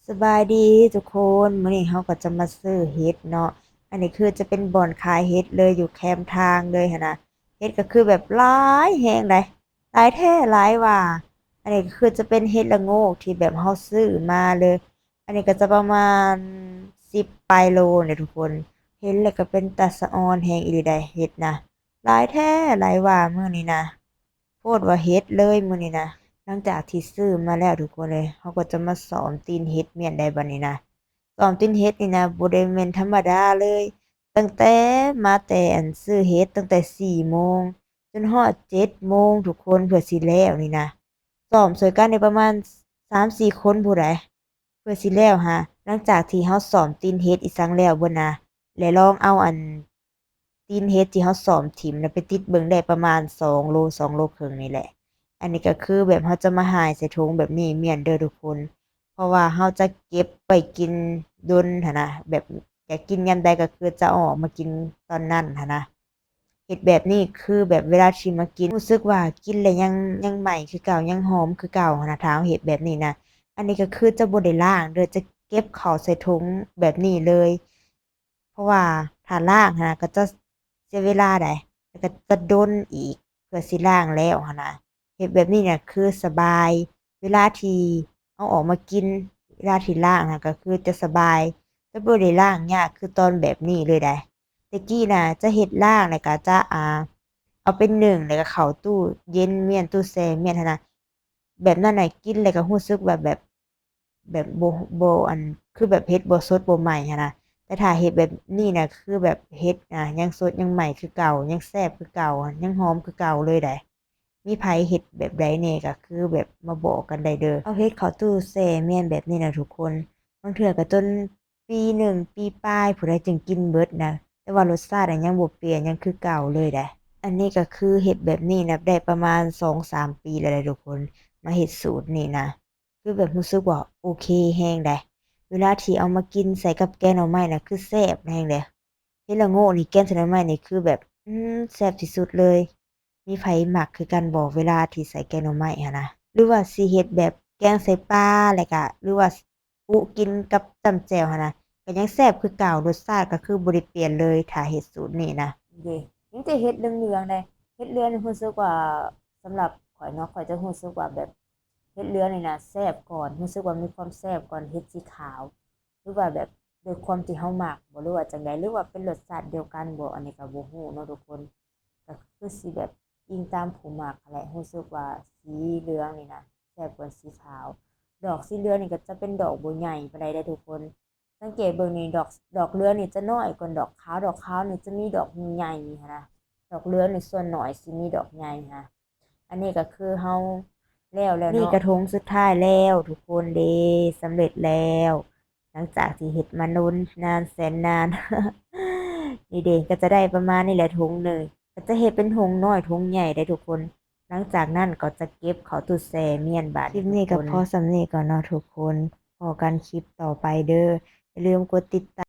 ສະບາຍດີທຸກຄົນ, ມື້ນີ້ເຮົາກໍຈະມາຊື້ເຫັດເນາະ. ອັນນີ້ຄືຈະເປັນບ່ອນຂາຍເຫັດເລີຍ ຢູ່ແຄມທາງເລີຍຫັ້ນນະ. ເຫັດກໍຄືແບບຫຼາຍແຮງໃດ໋, ຫຼາຍແທ້ຫຼາຍວ່າ. ອັນນີ້ກໍຄືຈະເປັນເຫັດລະໂງກທີ່ແບບເຮົາຊື້ມາເລີຍ. ອັນນີ້ກໍຈະປະມານສິບປາຍໂລນີ້ແຫຼະທຸກຄົນ. ເຫັນແລ້ວກໍເປັນຕາສະອອນແຮງອີ່ຫຼີໃດ໋ ເຫັດນະ. ຫຼາຍແທ້ຫຼາຍວ່າມື້ນີ້ນະ. ໂພດວ່າເຫັດເລີຍມື້ນີ້ນະ. ຫຼັງຈາກທີ່ຊື້ມາແລ້ວທຸກຄົນເອີຍ, ເຮົາກໍຈະມາສ້ອມຕີນເຫັດແມ່ນໃດ໋ບັດນີ້ນະ. ສ້ອມຕີນເຫັດນີ້ນະ ບໍ່ໄດ້ແມ່ນທຳມະດາເລີຍ. ຕັ້ງແຕ່ມາແຕ່ອັນຊື້ເຫັດ ຕັ້ງແຕ່ສີ່ໂມງຈົນຮອດເຈັດໂມງທຸກຄົນ ເພື່ອຊິແລ້ວນີ້ນະ. ຊ້ອມຊ່ວຍກັນໄດ້ປະມານສາມສີ່ຄົນພຸ້ນໃດ໋ ເພື່ອຊິແລ້ວຫາ. ຫຼັງຈາກທີ່ເຮົາຊ້ອມຕີນເຫັດອີ່ສັງແລ້ວເບິດນະ ແລະລອງເອົາອັນ ຕີນເຫັດທີ່ເຮົາຊ້ອມຖິ້ມນະ ໄປຕິດເບິ່ງໄດ້ປະມານສອງໂລ ສອງໂລເຄິ່ງນີ້ແຫຼະ. ອັນນີ້ກໍຄືແບບເຮົາຈະມາຫາຍໃສ່ຖົງແບບນີ້ແມ່ນເດີທຸກຄົນ, ເພາະວ່າເຮົາຈະເກັບໄວ້ກິນດົນຫັ້ນນະ, ແບບຢາກກິນຍາມໃດກໍຄືຈະເອົາອອກມາກິນຕອນນັ້ນຫັ້ນນະ. ເຮັດແບບນີ້ຄືແບບເວລາທີ່ມາກິນ ຮູ້ສຶກວ່າກິນແລ້ວຍັງ ຍັງໃໝ່ຄືເກົ່າ ຍັງຫອມຄືເກົ່າຫັ້ນນະ ຖ້າເຮົາເຮັດແບບນີ້ນະ. ອັນນີ້ກໍຄືຈະບໍ່ໄດ້ລ້າງເດີ, ຈະເກັບເຂົ້າໃສ່ຖົງແບບນີ້ເລີຍ. ເພາະວ່າຖ້າລ້າງຫັ້ນນະ ກໍຈະເສຍເວລາໃດ໋ ແລ້ວກໍຈະດົນອີກເພື່ອຊິລ້າງແລ້ວຫັ້ນນະ. ເຮັດແບບນີ້ນະຄືສະບາຍ, ເວລາທີ່ເອົາອອກມາກິນ ເວລາທີ່ລ້າງຫັ້ນກໍຄືຈະສະບາຍ, ຈະບໍ່ໄດ້ລ້າງຍາກຄືຕອນແບບນີ້ເລີຍໃດ໋. ແຕ່ກີ້ນະຈະເຮັດລ້າງ ແລ້ວກໍຈະ ອ່າ ເອົາໄປໜຶ້ງ ແລ້ວກໍເຂົ້າຕູ້ເຢັນ ມ້ຽນ ຕູ້ແຊ່ມ້ຽນຫັ້ນນະ. ແບບນັ້ນນະ ກິນແລ້ວກໍຮູ້ສຶກວ່າແບບ ແບບບໍ່ ບໍ່ ອັນ ຄືແບບເຫັດບໍ່ສົດບໍ່ໃໝ່ຫັ້ນນະ. ແຕ່ຖ້າເຮັດແບບນີ້ນະ ຄືແບບເຫັດ ອ່າ ຍັງສົດຍັງໃໝ່ຄືເກົ່າ, ຍັງແຊບຄືເກົ່າ, ຍັງຫອມຄືເກົ່າເລີຍໃດ໋. ມີໃຜເຮັດແບບໃດແດ່ ກໍຄືແບບມາບອກກັນໄດ້ເດີ. ເອົາເຫັດເຂົ້າຕູ້ແຊ່ມ້ຽນແບບນີ້ນະທຸກຄົນ, ບາງເທື່ອກໍຈົນປີໜຶ່ງ ປີປາຍພຸ້ນໃດ ຈຶ່ງກິນເບິດນະ, ແຕ່ວ່າລົດຊາດນະຍັງບໍ່ປ່ຽນ, ຍັງຄືເກົ່າເລີຍໃດ໋. ອັນນີ້ກໍຄືເຮັດແບບນີ້ນະ ໄດ້ປະມານສອງສາມປີແລ້ວໃດ໋ທຸກຄົນ, ມາເຮັດສູດນີ້ນະ. ຄືແບບຮູ້ສຶກວ່າໂອເຄແຮງໃດ໋. ເວລາທີ່ເອົາມາກິນໃສ່ກັບແກງໜໍ່ໄມ້ນະ ຄືແຊບແຮງເດ້. ເຫັດລະໂງກນີ້ແກງໃສ່ໜໍ່ໄມ້ນີ້ ຄືແບບ ອືມ ແຊບທີ່ສຸດເລີຍ. ມີໃຜມັກຄືກັນບໍ່ ເວລາທີ່ໃສ່ແກງໜໍ່ໄມ້ຫັ້ນນະ? ຫຼືວ່າຊິເຮັດແບບແກງໃສ່ປາ ແລ້ວກະ ຫຼືວ່າອຸກິນກັບຈ້ຳແຈ່ວຫັ້ນນະ ກໍຍັງແຊບຄືເກົ່າ, ລົດຊາດກໍຄືບໍ່ໄດ້ປ່ຽນເລີຍ ຖ້າເຮັດສູດນີ້ນະ. ເດ້ ມີແຕ່ເຫັດເຫຼືອງໆໃດ໋. ເຫັດເຫຼືອງນີ້ຮູ້ສຶກວ່າ ສຳລັບຂ້ອຍເນາະ, ຂ້ອຍຈະຮູ້ສຶກວ່າແບບ ເຫັດເຫຼືອງນີ້ນະແຊບກ່ອນ, ຮູ້ສຶກວ່າມີຄວາມແຊບກ່ອນເຫັດສີຂາວ ຫຼືວ່າແບບດ້ວຍຄວາມທີ່ເຮົາມັກບໍ ຫຼືວ່າຈັ່ງໃດ ຫຼືວ່າເປັນລົດຊາດດຽວກັນບໍ ອັນນີ້ກໍບໍ່ຮູ້ເນາະທຸກຄົນ. ກໍຄືຊິແບບອີງຕາມຜູ້ມັກຫັ້ນແຫຼະ, ຮູ້ສຶກວ່າສີເຫຼືອງນີ້ນະແຊບກວ່າສີຂາວ. ດອກສີເຫຼືອງນີ້ກໍຈະເປັນດອກບໍ່ໃຫຍ່ປານໃດເດ້ທຸກຄົນ. ສັງເກດເບິ່ງນີ້ ດອກ ດອກເຫຼືອງນີ້ຈະນ້ອຍກວ່າດອກຂາວ, ດອກຂາວນີ້ຈະມີດອກໃຫຍ່ຫັ້ນນະ, ດອກເຫຼືອງນີ້ສ່ວນໜ້ອຍຊິມີດອກໃຫຍ່ຫັ້ນນະ. ອັນນີ້ກໍຄືເຮົາແລ້ວແລ້ວເນາະ. ນີ້ກະຖົງສຸດທ້າຍແລ້ວທຸກຄົນເດ້, ສຳເລັດແລ້ວ. ຫຼັງຈາກທີ່ເຮັດມາດົນນານແສນນານ ນີ້ເດ້ ກໍຈະໄດ້ປະມານນີ້ແຫຼະ ຖົງໜຶ່ງ. ກໍຈະເຮັດເປັນຖົງນ້ອຍຖົງໃຫຍ່ໄດ້ທຸກຄົນ. ຫຼັງຈາກນັ້ນກໍຈະເກັບເຂົ້າຕູ້ແຊ່ມ້ຽນບາດນີ້. ຄລິບນີ້ກໍພໍສ່ຳນີ້ກ່ອນເນາະທຸກຄົນ. ພໍ້ກັນຄລິບຕໍ່ໄປເດີ. ຢ່າລືມກົດຕິດຕາມ.